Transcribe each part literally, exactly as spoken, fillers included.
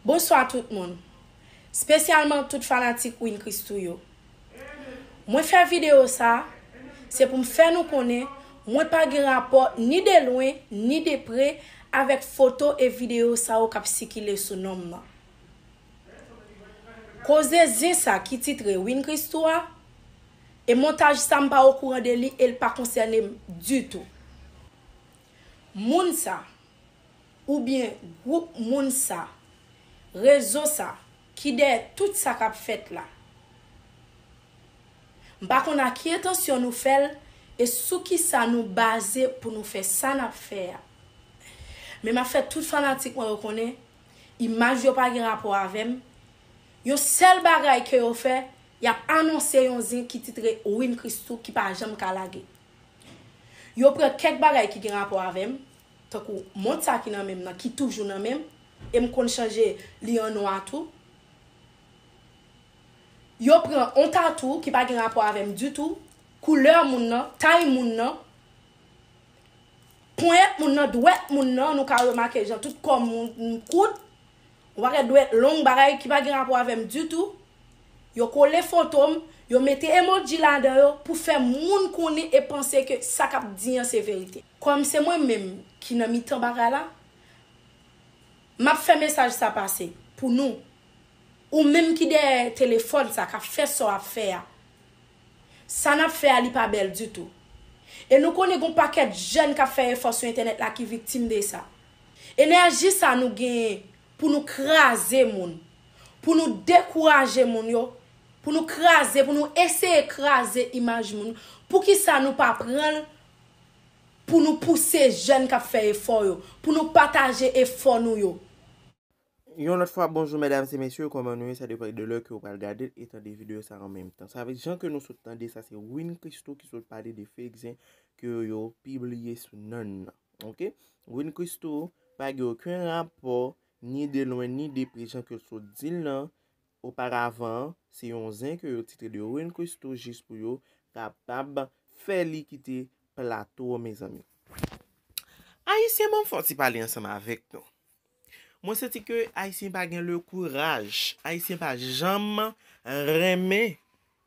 Bonswa tout moun, spesyalman tout fanatik Win Christoo yo. Mwen fè videyo sa, se pou m fè nou konnen mwen pa gen rapò ni de lwen ni de pre avèk foto e videyo sa yo k ap sikile sou non m nan. Koze zen sa ki titre Win Christoo a, e montaj sa m pa okouran de li e l pa konsène m ditou. Moun sa, oubyen gwoup moun sa, rezo sa, ki dèyè tout sa k ap fèt la. M pa konn a ki entansyon nou fè l e sou kisa nou baze pou nou fè sa n ap fè a. Men m ap fè tout fanatik mwen yo konnen, imaj yo pa gen rapò avè m. Yon sèl bagay ke yo fè, y ap anonse yon zen ki titre Win Christoo ki pa janm ka lage. Yo pran kèk bagay ki gen rapò avè m, tankou mont sa ki nan men m nan, ki toujou nan men m, e m konn chanje li an nwa tou. Yo pran on tatou ki pa gen rapò avè m ditou, koulè moun nan, tay moun nan, ponyèt moun nan, dwèt moun nan, nou ka remake jan tout kò m kout, yon pakèt dwèt long, bagay ki pa gen rapò avè m ditou. Yo kole foto m, yo mete emoji ladan yo pou fè moun konnen e panse ke sa k ap di an se verite. Kòm se mwen menm ki nan mitan bagay la, m ap fè mesaj sa pase pou nou. Ou menm ki dèyè telefòn sa k ap fè sa w ap fè a. Sa n ap fè a li pa bèl ditou. E nou konnen gon pakèt jèn k ap fè efò sou entènèt la ki viktim de sa. Enèji sa nou genyen pou nou kraze moun, pou nou dekouraje moun yo, pou nou kraze, pou nou eseye kraze imaj moun, poukisa nou pa pran l pou nou pouse jèn k ap fè efò yo, pou nou pataje efò nou yo? Yon lòt fwa, bonjou medam e mesye, kòman nou ye? Sa depann de lè ke w pral gade l e tande videyo sa an menm tan. Sa vle di, jan ke nou sot tande sa, se Win Christoo ki sot pale de fake zen ke yo pibliye sou nan nan. Oke? Win Christoo pa gen okenn rapò, ni de lwen, ni de pre, jan ke l sot di l lan, oparavan, se yon zen ke yo titre de Win Christoo jis pou yo kapab fè li kite plato, mezanmi. Ayisyen, ban m fè yon ti pale ansanm avèk nou. Mwen santi ke Ayisyen pa gen le kouraj. Ayisyen pa janm renmen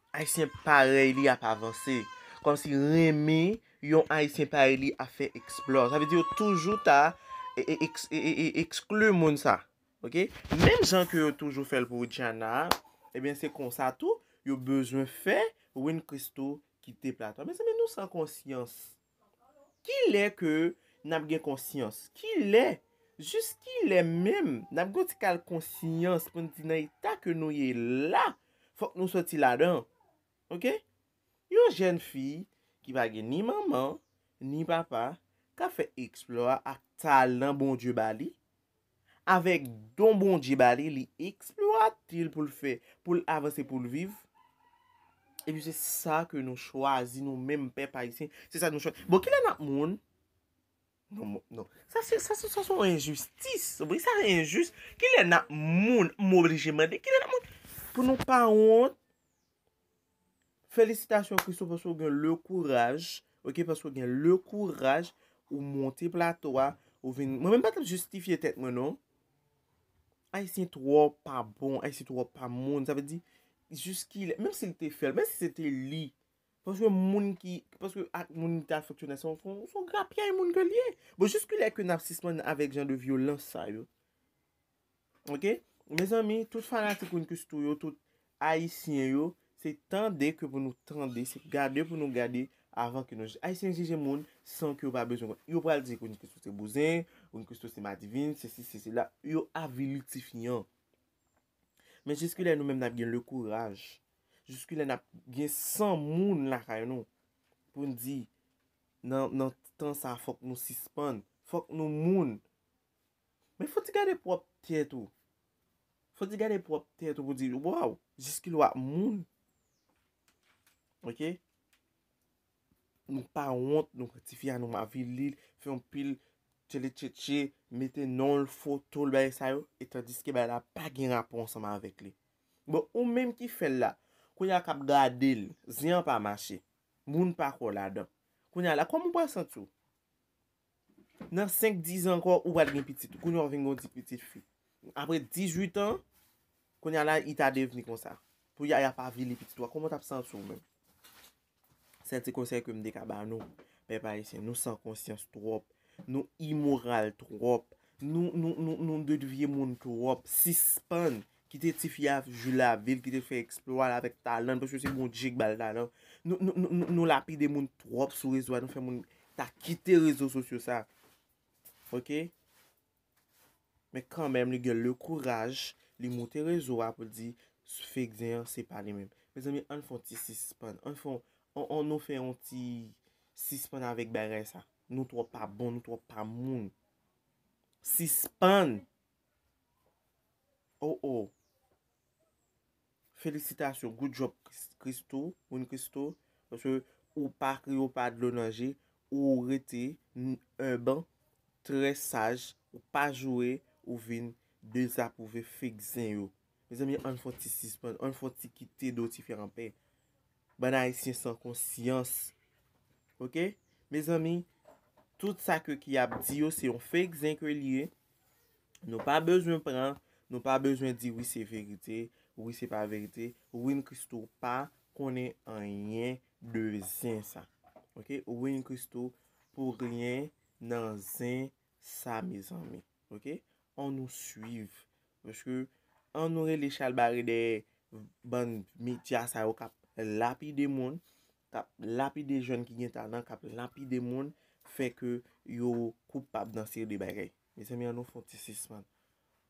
Ayisyen parèy li ap avanse. Kòmsi renmen yon Ayisyen parèy li ap fè eksplò. Sa vle di yo toujou ta e, e, eks- e, e, e, ekskli moun sa. Oke? Menm jan ke yo toujou fè l pou Rihanna, ebyen se konsa tou, yo bezwen fè Win Christoo kite plato a. Mezanmi, nou san konsyans. Kilè ke n ap gen konsyans? Kilè? Jis kilè menm n ap gen yon ti kal konsyans pou n di nan eta ke nou ye la, fòk nou soti ladan? Oke? Yon jèn fi ki pa gen ni manman, ni papa, k ap fè eksplwa ak talan Bondye ba li, avèk don Bondye ba li, li eksplwate l pou l fè, pou l avanse, pou l viv. Epi se sa ke nou chwazi, nou menm pèp ayisyen, se sa nou chwazi. Bon, kilè n ap moun? Non, non, non. Sa se, sa se, sa se yon enjistis. Wi, sa enjis. Kilè n ap moun? M oblije mande, kilè n ap moun? Pou nou pa wont. Felisitasyon Christoo paske w gen le kouraj, oke, paske w gen le kouraj, ou monte plato a, ou vin, mwen menm pa t ap jistifye tèt mwen non. Ayisyen twò pa bon, Ayisyen twò pa moun, sa vle di, jiskilè, menm si l te fè l, menm si se te li, paske moun ki, paske ak moun li t al fonksyone, se yon, se yon, se yon grapyay moun ke l ye. Bon, jiskilè ke n ap sispann avèk jan de vyolans sa yo? Oke? Mezanmi, tout fanatik Win Christoo yo, tout ayisyen yo, se tande ke pou nou tande, se gade pou nou gade avan ke nou jije. Ayisyen jije moun san ke yo pa bezwen konn. Yo pral di Win Christoo se bouzen, Win Christoo se madivin, sesi, se sela. Yo avili tifi an. Men jiskilè nou menm n ap gen le kouraj, jiskilè n ap gen san moun lakay nou pou n di nan, nan tan sa fòk nou sispann, fòk nou moun. Men fò w ti gade pwòp tèt ou. Fò w ti gade pwòp tèt ou pou w di, waw, jiskilè w ap moun. Oke? Nou pa wont, nou pran tifi a, nou avili l, fè yon pil tchelechechche, mete non l, foto l, bagay sa yo, e tandiske bagay la pa gen rapò ansanm avèk li. Bon, ou menm ki fè l la, kounye a k ap gade l, zen an pa mache, moun pa kwè w ladan. Kounye a la, kòman w pral santi w? Nan senk, diz an ankò, ou pral gen pitit. Kounye a w vin gen yon ti pitit fi. Apre dizuit an, kounye a la, li ta devni konsa. Pou Yaya pa vili pitit ou a, kòman w t ap santi w menm? Sèl ti konsèy ke m te ka ba nou, pèp ayisyen, nou san konsyans twòp, nou imoral twòp, nou, nou, nou, nou de vye moun twòp, sispann kite tifi a jwi lavi l, kite fè eksplwa l avèk talan l, paske se Bondye k ba l talan. Nou, nou, nou, nou, nou lapide moun twòp sou rezo a, nou fè moun ta kite rezo sosyo sa. Oke? Men kanmenm, li gen le kouraj, li moute rezo a pou l di fake zen an, se pa li menm. Mezanmi, ann fè yon ti sispann. Ann fè yon, an, an nou fè yon ti sispann avèk bagay sa. Nou twò pa bon, nou twò pa moun. Sispann! Oh, oh. Felisitasyon, good job, Chris-, Christo, Win Christo, paske ou pa kriye, ou pa dlo nan je, ou rete n-, enban, trè saj, ou pa joure, ou vin dezapwouve fake zen yo. Mezanmi, ann fè yon ti sispann, ann fè yon ti kite do ti fè anpè. Bann Ayisyen san konsyans. Oke? Mezanmi, tout sa ke ki ap di yo, se yon fake zen ke li ye. Nou pa bezwen pran, nou pa bezwen di wi se verite, wi se pa verite. Win Christo pa konnen anyen de zen sa. Oke? Win Christo pou ryen nan zen sa, mezanmi. Oke? Ann nou swiv. Paske ann nou rele chalbare dèyè bann medya sa yo k ap lapide moun, k ap lapide jèn ki gen talan, k ap lapide moun, fè ke yo koupab nan seri de bagay. Mezanmi, ann nou fè yon ti sispann.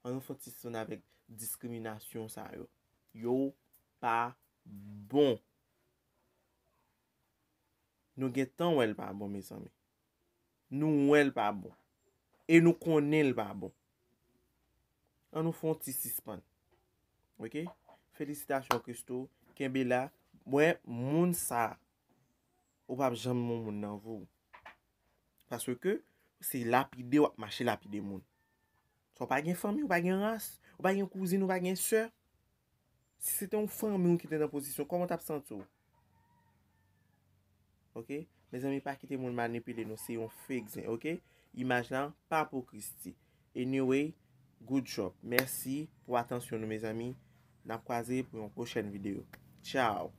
Ann nou fè yon ti sispann avèk diskriminasyon sa yo. Yo pa bon. Nou gentan wè l pa bon, mezanmi. Nou wè l pa bon. E nou konnen l pa bon. Ann nou fè yon ti sispann. Oke? Felisitasyon, Christo. Kenbe la. Mwen, moun sa, ou p ap janm yon moun nan vi w. Paske se lapide w ap mache lapide moun. Sa w pa gen fanmi, ou pa gen ras, ou pa gen kouzin, ou pa gen sè. Si se te yon fanmi w ki te nan pozisyon, kòman w t ap santi w? Oke? Mezanmi, pa kite moun manipile nou, se yon fake zen, oke? Imaj la, pa pou Christie. Anyway, good job. Mèsi pou atansyon nou, mezanmi. N ap kwaze pou yon pwochèn videyo. Tchao!